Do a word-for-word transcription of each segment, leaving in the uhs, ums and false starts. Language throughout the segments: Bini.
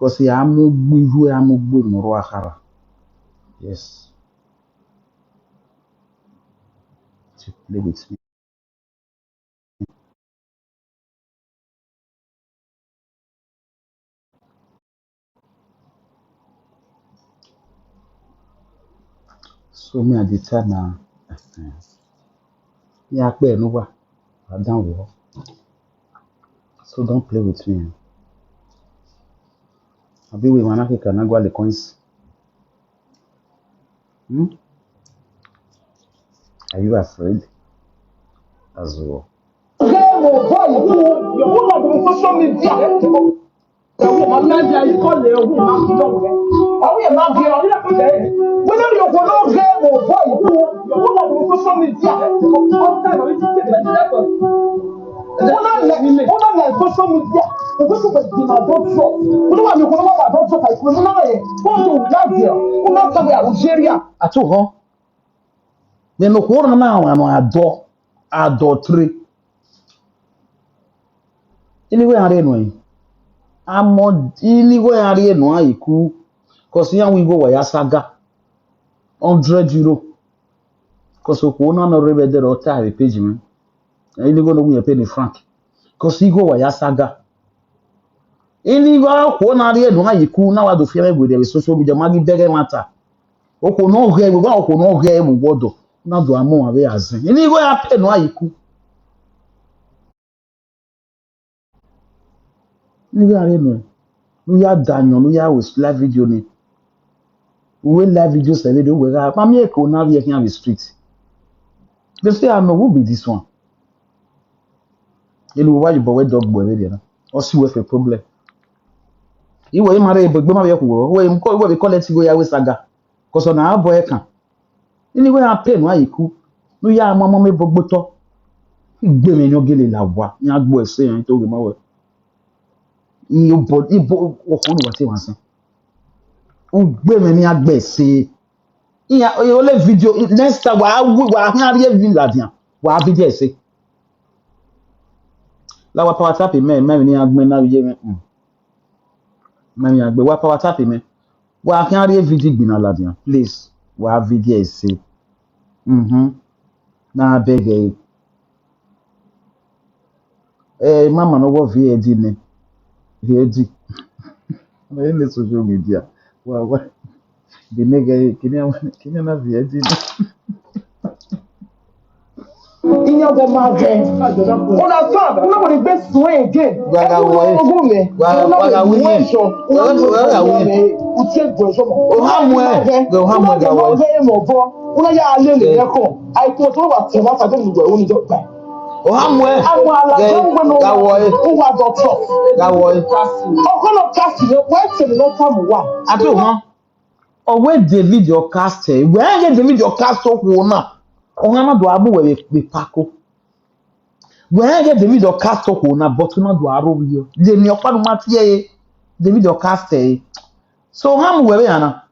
Because a mu gbe ihu, a mu gbe ne ọ rua khara. Yes. To play with me. So me, I dey tell na, ya kpe ne uwa, I don wo. So don't play with me. Abi we mana ke kana gwa le coins. Hmm? Are you afraid? As well. Game of boy, you, you not on social media. Ẹ̀wọ̀n máa ń jẹ́ ikọ̀ lẹ̀ ẹ̀wọ̀n máa ń jọ wẹ̀. Àwọn yẹn máa bí ọ. Wọ́n lórí òkú ló gé wò bọ́ ìkú. Wọ́n lọ wọ social media. Wọ́n náà lẹ̀, wọ́n náà lẹ̀ social media. Òkú tó pẹ̀ jìnnà tó sọ. Wọ́n wà ní òkú ló wà tó sọ kàìkú. Wọ́n náà yẹ kó tó wù láti ẹ̀. Wọ́n náà kàwé Algeria. Àtúhọ́. Nínú òkú náà náà àwọn àdọ́, àdọ́ three. Ini igho iran rhie nuẹn. Amọ ini igho iran rhie nuẹn iku, cause iran wẹ igho wa ya saga hundred euro. Cause okhuo na ne ọ rre vbe ẹdẹrẹ ọ ta vbe page mwẹ. Ini igho ne ọ wu yẹn pay ni franc. Cause igho wa ya saga. Ini igho okhuo na rhie nuẹn iku na wa do fian mwẹ werriẹ vbe social media, ma ghi bẹghe ẹmwata. Okhuo ne ọ ghẹ vbe, okhuo ne ọ ghẹ vbe uwọdọ, na do a mu ọmwa vbe a zẹn. Ini igho ya pay nuẹn iku. Ne u ya rre nuẹn, ne u ya da ayọn, ne u ya ru live video ni. U ru live video sẹ vberriọ, uwẹ gha ma miẹn eko na vbiẹ khian vbe street. They say, "Ah, no, who be this one?" Enu wa ye obọ wẹ dog boy vberriọ na. Ọ si wẹ for problem. Iwẹ ma rre ebo egbe ma vbiẹ khu wẹ, wẹ vbe collect igho ya wẹ saga. Cause ọna a bọ ẹkan. Ini wẹ iran pay nuẹn iku, ne u ya mu amọ mẹ ebo gbe otọ. Igbe mwẹ ne ọ gele la owa, iran gbe ẹse iran to ghe ma wẹ. Ibo, ibo, ọkhọn ne uwa te mwa zẹn. Ugbe mwẹ ne iran gbe ẹse. Iran, ole video, next time, wa wi, wa khian rhie video ladian, wa video ẹse. La wa power tap mẹ, mẹ ne iran gbẹn na ye mwẹ. Hmm. Mẹ ne iran gbẹn, wa power tap mẹ. Wa khian rhie video igbinna ladian, please. Wa video ẹse. Mhm. Na bẹghe. Eh, mama no wo V A D ne. V A D. Na ye ne social media. Wa, wa. Bi ne ghe, kini a, kini na V A D ne. Iyan ọmọ ma vẹ. Una fam, una wọle gbe suẹn again. Wa gha wọ e. Ogun mẹ. Wa, una wa gha wẹ win. Wa gha win. Utie gbọ ẹjọ mọ. Oha mu ẹ. Oha mu ẹ gha wọ e. Una ya lele ẹkọ. Ai ko to wa tẹ wa ta de mu wẹ, oni jọ gba. Oha mu ẹ. Àwọn alàgbà ń gbé lọ. Gha wọ e. Ó wà dọ̀tọ̀. Gha wọ e. Ọkọ náà cast ni, wọ́n ti lè lọ tàmù wà. Àti òhun. Ọwẹ David Ocaster, wẹ ghe David Ocaster okhuo na, ọmwa na do a mu wẹ vbe pako. Wẹ ghe David Ocaster okhuo na, but na do a ro vbiọ. Deni ọkpa nu ma tie ẹre, David Ocaster ẹre. So, ha mu wẹ vbe yan na.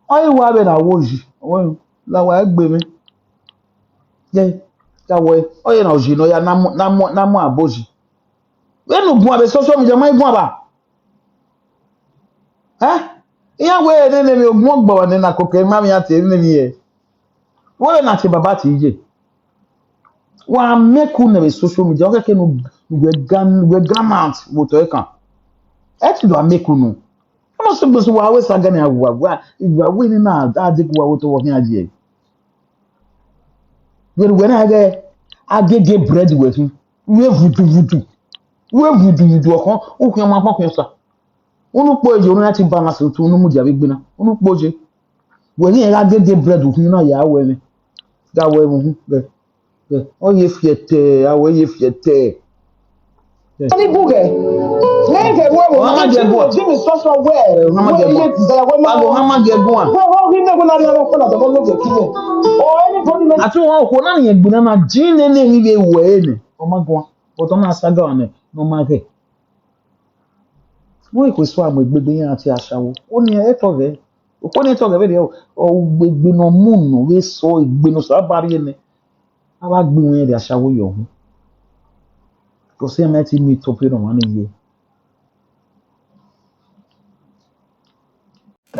Ọ i wa vbe na wo yi, ọwẹ la wa egbe mwẹ. Ye, ya wẹ, ọ ye na oyi nọ ya na mu, na mu, na mu abo yi. Vbene u guan vbe social media, ma i guan ba. Eh? Iran wẹ nene emwi ogbọn gba wa nena koko, ma vbe iran tie nene ye. Wẹ na tie baba tie iye. Wa make unu vbe social media, ọ khẹke ne uwẹ ga, uwẹ ga mount vbe otọ ekan. Ẹ ti do a make unu. Ọmọ sẹ gbèsè wa wẹ saga ne a wa wa, wa wẹ ne na a de ku wa wẹ otọ vbe ọ khian ye. Wẹ wẹ na ghe agege bread wẹ khin. Wẹ vudu vudu. Wẹ vudu vudu ọkhọn, u khian ma kpọkpọn sa. Unu kpo eje, unu ya ti balance otu, unu mudia vbe egbe na. Unu kpo eje. Wẹ ghi gha gege bread u khin na ya wẹ mwẹ. Ga wẹ vbe uhun, bẹ, bẹ. Ọ ye fiẹtẹ, a wẹ ye fiẹtẹ. Ni bu ghe. Ne ghe wẹ wo. Ọ ma jẹ gu. Ji mi sọsọ wẹ. Ọ ma jẹ gu. Wẹ ye ti da wẹ ma. Ọ ma jẹ gu. Wẹ wo ghi ne wẹ na ri ọmọ kọna dọmọ lo ghe kile. Or anybody may. Àti wọn kò náà yẹn gbìnà na jí nene ni vbe wẹ ne. Ọ ma gu. But ọ ma saga ne, no ma ghe. Wẹ kò sọ àmọ́ egbegbe yẹn àti aṣawo. Ó ní ẹ tọ ghe. Okhuo ne tọ ghe vbe rẹ, ọ ugbegbe ne ọ mu nọ vbe sọ egbe ne Osanobua rhie nẹ. A wa gbe iwẹn rhie aṣawo ye ọhun. Because iran ma te meet up ne ọmwa ni ye.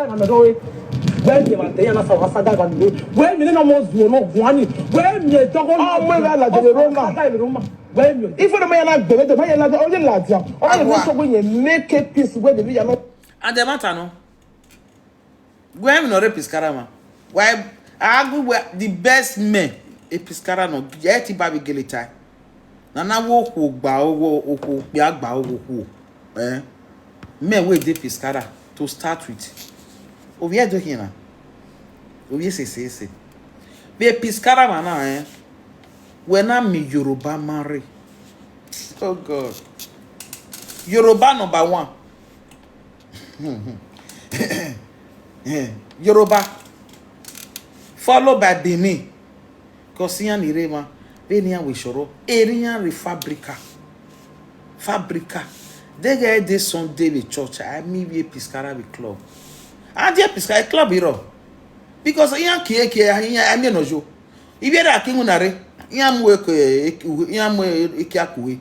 Wẹ miẹn vbe a dẹ iran na sa wa saga evba ni re. Wẹ miẹn ne ọ mọ zuọ ne ọ guan ni. Wẹ miẹn dọghe. Ọ mu evba ladian vbe Roma. Saga vbe Roma. Wẹ miẹn. Ifo ne ma ya na gbẹvbe dẹ, ma ya na, ọ ye ladian. Ọ ye ne sọgbe yẹn make peace wẹ de bi ya nọ. And the matter no. Wẹ emwi ne ọ rre Piscara mwa. Why, a gu wẹ the best men e Piscara nọ, ẹ ti ba vbe gele tae. Nana wo okhuo gba owo, okhuo okpia gba owo okhuo. Eh? Men wẹ de Piscara to start with. Ovbi ẹdẹ khian na. Ovbi ẹse ẹse ẹse. Vbe Piscara mwa na, eh? Wẹ na miẹn Yoruba ma rre. Oh God. Yoruba number one. Yoruba, followed by Benin. Cause iran ni rre emwa, vbene iran wẹ sọrọ, erha iran rre Fabrica. Fabrica. Deghẹ de Sunday vbe church, a miẹn ivbi Piscara vbe club. A die Piscara club rrọọ. Because iran kie kie, iran a miẹn nọ yo. Ivbi erha ke iwinna rre, iran mu eke, iran mu ekia kue.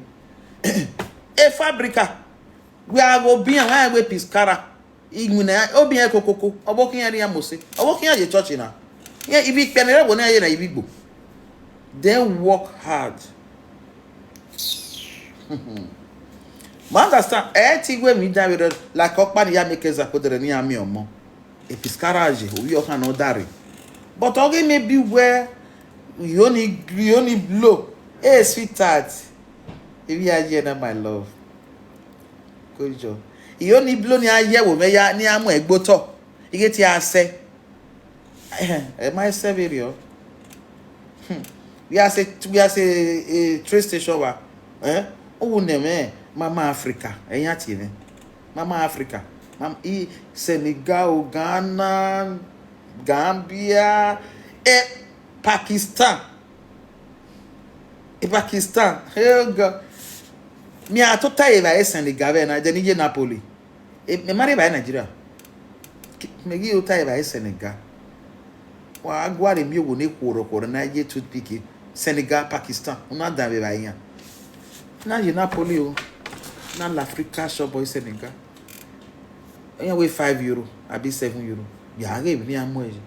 E Fabrica. Wẹ a ghe obiẹn, wẹ a wẹ Piscara. Iwinna, obiẹn kokoko, ọvbokhan iran rhie iran mose, ọvbokhan iran ye church na. Iran ivbi ikpia ni rre ẹvbo ne iran ye na ivbi igbo. They work hard. Ma understand, ẹ ti wẹ emwi dan vberriọ, like ọkpa ni ya make example dẹrẹ ne iran miẹn ọmọ. E Piscara ye, ovbi ọkhan ne ọ da rre. But ọ ghi maybe wẹ, you only, you only blow. Hey, sweetheart. If you are here now, my love. Kojo. Iyo ni blo ni a ye ẹvbo mwẹ ya, ne iran mu ẹgbe otọ. I ghe te a sẹ. Ẹ ma sẹ vberriọ. Hmm. Wẹ a sẹ, wẹ a sẹ, eh, train station wa. Eh? U wu ne mwẹ, Mama Africa. Ẹ yan tie mwẹ. Mama Africa. Mam-, i Senegal, Ghana, Gambia, eh, Pakistan. I Pakistan. Hey God. Mi a tota evbare Senegal vbe na, then I ye Napoli. E, mẹ ma rre evbare Nigeria. Ki-, mẹ ghi tota evbare Senegal. Wa gualọ miẹn owo ne khuọrọ khuọrọ na ye toothpick. Senegal, Pakistan. U na dan vbe evbare iran. Na ye Napoli o. Na la Africa shop boy Senegal. Iran wẹ five euro, abi seven euro. Ya ghe emwi ne iran mu ẹre.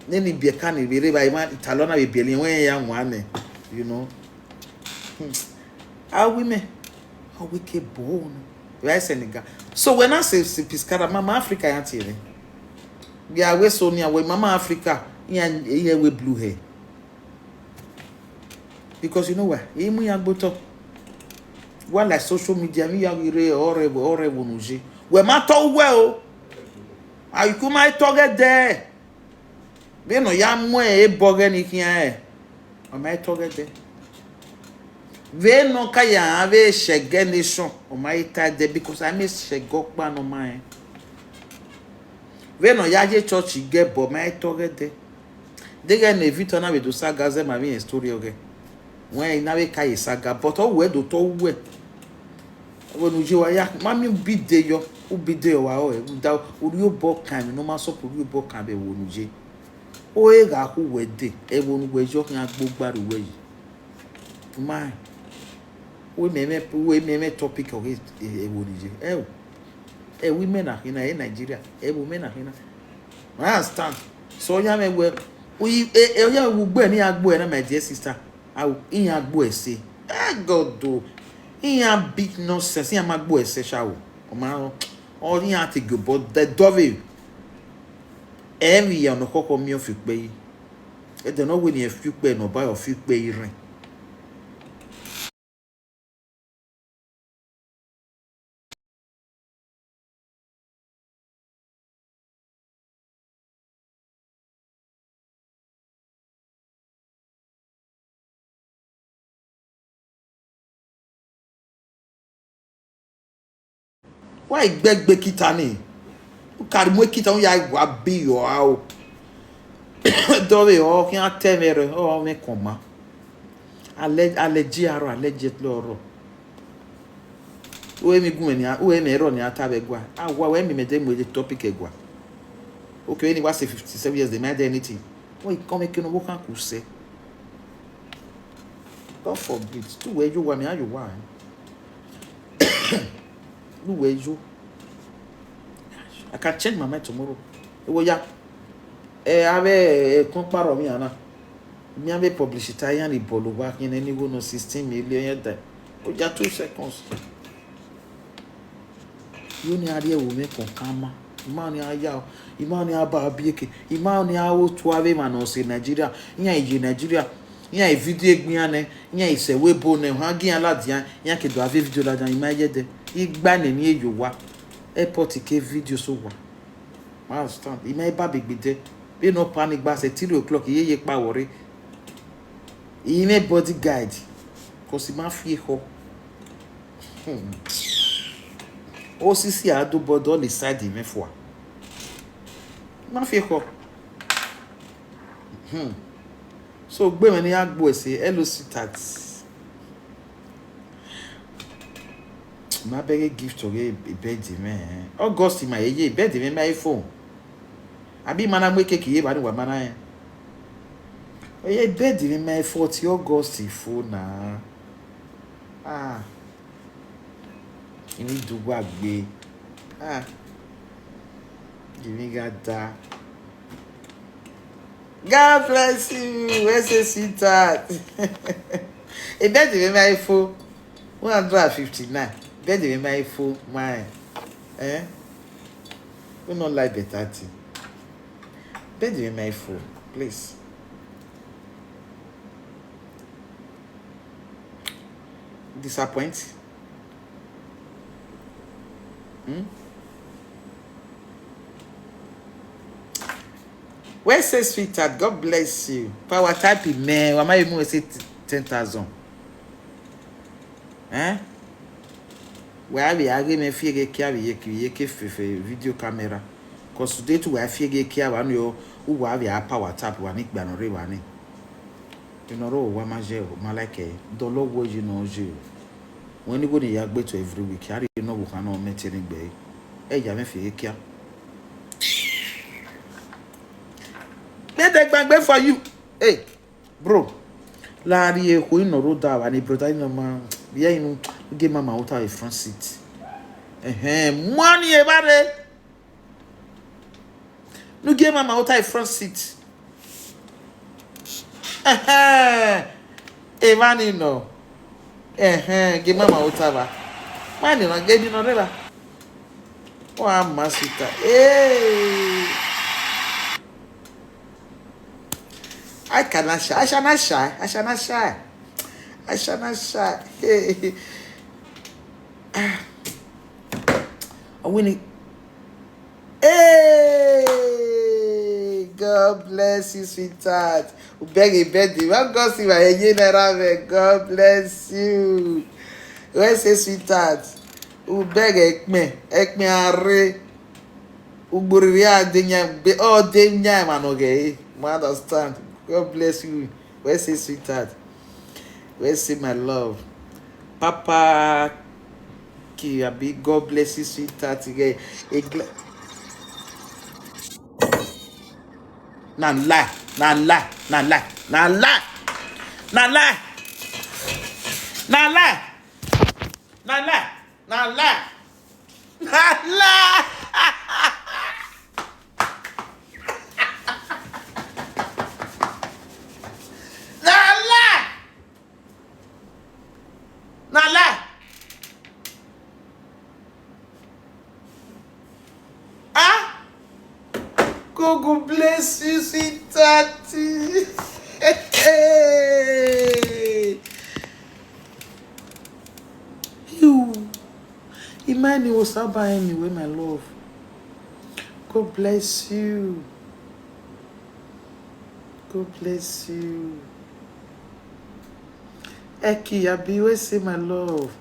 Nene ibiẹka ni vbe rre evbare, emwa Italian na vbe biẹlẹ iran, wẹ iran ya wan nẹ, you know. Hmm. A wi mẹ, a wi ke bo nẹ. Evbare Senegal. So wẹ na sẹ, sẹ Piscara, Mama Africa ya tie mwẹ. Vbe a wẹ so nian, wẹ Mama Africa, iran, iran wẹ blue hair. Because you know why? I mu iran gbe otọ. Wa like social media, vbe iran ghi rre ọrẹvbo, ọrẹvbo ne u ye. Wẹ ma tọ uwẹ o. Aiko ma tọ ghẹ dẹ. Vbene ọ ya mu ebọ ghẹ ni khian rẹ, ọ ma tọ ghẹ dẹ. Vbene ọ ka ya vbe shẹgẹ nation, ọ ma ta dẹ, because a miẹn shẹgẹ ọkpa ne ọ ma rẹn. Vbene ọ ya ye church gẹ ẹbọ, ọ ma tọ ghẹ dẹ. Deghẹ ne Victor na vbe do saga zẹ ma vbe rẹn story ọghẹ. Wẹ na vbe ka ye saga, but ọ wẹ do tọ uwẹ. Vbene u ye wa ya, ma miẹn ubide yọ, ubide yọ wa rọre, rhunmwuda u rhie obọ kan emwi ne ọ ma sọpọ rhie obọ kan vbe ẹvbo ne u ye. Ore gha khu wẹ dee, ẹvbo ne uwẹ ye ọ khian gbe ogba rre uwẹ yi. Ma rẹn. Wẹ mẹ mwẹ, wẹ mẹ mwẹ topic ọghe ẹvbo ne u ye. Ẹ o. Ẹ wẹ imẹ na khin na, ẹ Nigeria, ẹ vbe imẹ na khin na. I understand. So, ọ ya mwẹ wẹ, u yi, e, e, ọ ya mwẹ wẹ ugbo ne iran gbe ẹre na, my dear sister. Ao, iran gbe ẹre sẹ. Eh, God o. Iran big nonsense, iran ma gbe ẹre sẹ sha o. Ọ ma rọ, ọ iran te gie obọ dẹ dọvbe. Ẹ vbe ya ne ọkhọkhọ miẹn ọ fi ukpẹ yi. Ẹdẹ ne ọ wẹ ne irẹn fi ukpẹ ne ọ ba ọ fi ukpẹ yi rẹn. Wa i gbe egbe kita ni. U ka mu ekita, u ya wa bi yọ aro. Dọvbe ọ khian tẹ mwẹ rẹ, ọ mwẹ kọn ma. Alẹ, alẹ ji aro, alẹ ji ẹtlọ rọ. U emwi gun mwẹ nian, u emwi ẹrọ nian ta vbe ẹgua. A wa wẹ mi mẹ de mu topic ẹgua. Okay, vbene wa say fifty seven years, they might do anything. Wẹ i kọn mwẹ ke ne ọvbokhan ku sẹ. God forbid. Te uwẹ yo owa, mẹ a yo owa, eh? Te uwẹ yo. I can change my mind tomorrow. Wo ya, ẹ, avbe ẹkun kparọ mwi na, mẹ avbe publicity iran ni bọlọ owa khian ne igho nọ sixteen million yẹn dẹ. Wo ya two seconds. Yo ne a rhie ẹvbo mwẹ kọkan ma. I ma ni a ya, I ma ni a ba bieke, I ma ni a ru otu avbe emwa ne ọ sẹ Nigeria, iran ye Nigeria, iran video egbe iran nẹ, iran sẹ ẹvbo ebo nẹ, ohan gi iran ladian, iran ke do a viọ video ladian, I ma ye dẹ. I gba nene ye owa, airport ke video so owa. Ma understand. I ma ba be gbe dẹ. Vbene ọ pa ni gba sẹ three o'clock, I ye ye kpa vbọ rre. I mwẹ bodyguard, cause I ma fi ekhọe. Hmm. Osisi a do bọdọ ne side mwẹ fua. I ma fi ekhọe. Hmm. So, gbe mwẹ ne I ya gbe uẹ sẹ, hello, sweetheart. Ma bẹghe gift ọghe birthday mwẹ. August ma ye ye, birthday mwẹ ma i fo. Abi I ma na mu cake ye evba ni wa ma na rẹn? Ọ ye birthday mwẹ ma i fo, ọtẹn August i fo na. Ah. Emwi do uwa gbe. Ah. Emwi gha da. God bless you. Wẹ sẹ, sweetheart? E birthday mwẹ ma i fo. One hundred and fifty-nine. Birthday mwẹ ma i fo, ma rẹn. Eh? Who no like better thing? Birthday mwẹ ma i fo, please. Disappoint? Hmm? Wẹ sẹ, sweetheart, God bless you. Power type, man, wa ma ye mu wẹ sẹ ten thousand. Eh? Wẹ a vbe a ghe mwẹ fi eghe kia vbe iyeke, iyeke fẹfẹ video camera. Cause today too, wa fi eghe kia vbe ni o, uwa vbe a power tap wa ni ikpia nọ rre evba ni. Eno rre owa ma ye o, ma like ẹre. Dọlọ wẹ ye nọ ye o. Wẹ ni igho ne I ya gbe to every week, a rhie nọ vbe okhan nọ mẹ te ne gbe ẹre. Ẹ ya mwẹ fi eghe kia. Let them gbagbe for you. Hey, bro. La rhie ekhue nọ rre odaro evba ni, brother, inu ma, vbe inu, gie mama uta vbe front seat. Ẹhẹn, money evba rre. Ne u gie mama uta vbe front seat. Ẹhẹn, emwa ni nọ. Ẹhẹn, gie mama uta vba. Wẹ ni na gie ni nọ rre evba. Wa ma sweetheart. Hey. I cannot shy. I shall not shy. I shall not shy. I shall not shy. Hey. Ah. I win it. Hey, God bless you, sweetheart. U bẹghe birthday. Wa God see my ye naira mwẹ. God bless you. Wẹ sẹ, sweetheart? U bẹghe ẹkpẹn, ẹkpẹn a rre. Ugbori rhia de yan, be, ọ de yan emwa nọ ghẹ re. Ma understand. God bless you. Wẹ sẹ, sweetheart? Wẹ sẹ, my love? Papa Ki, abi, God bless you, sweetheart. Ghẹ, egla-, na lie, na lie, na lie, na lie, na lie, na lie, na lie, na lie, na lie. Na lie. Na lie. Ah? God go bless you, sweetheart. Hey. You. Imani Osaba anyway, my love. God bless you. God bless you. Eki, abi, wẹ sẹ, my love?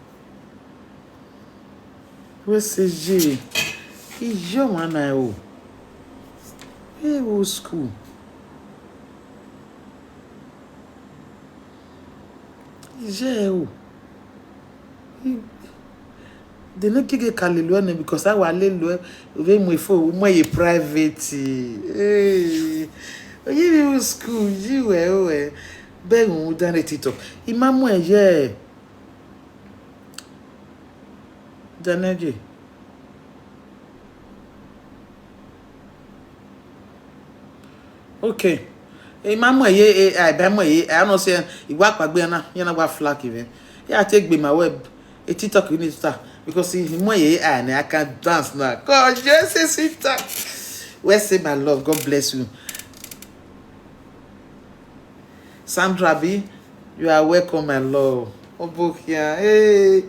Wẹ sẹ, ye. Iye ọmwa na o. Wẹ wo school? Iye o. I-, de ne gege ka lele uẹ nẹ, because a wa lele uẹ, u vbe mu efo, u mu ẹre ye private. Hey. Oyi vbe wo school, yi wẹ o wẹ. Bẹghe u dan re TikTok. I ma mu ẹre ye. Daniel J. Okay. I ma mu ẹre ye A I, ba mu ẹre ye A I, ọ nọ sẹ, I wa kpaegbe na, iran na wa flag mwẹ. Ya te gbe ma wẹ, e TikTok ni tuta, because I mu ẹre ye A I nẹ, I can dance now. God, Jesus, TikTok. Well say, my love, God bless you. Sandra B, you are welcome, my love. Obokhian, hey.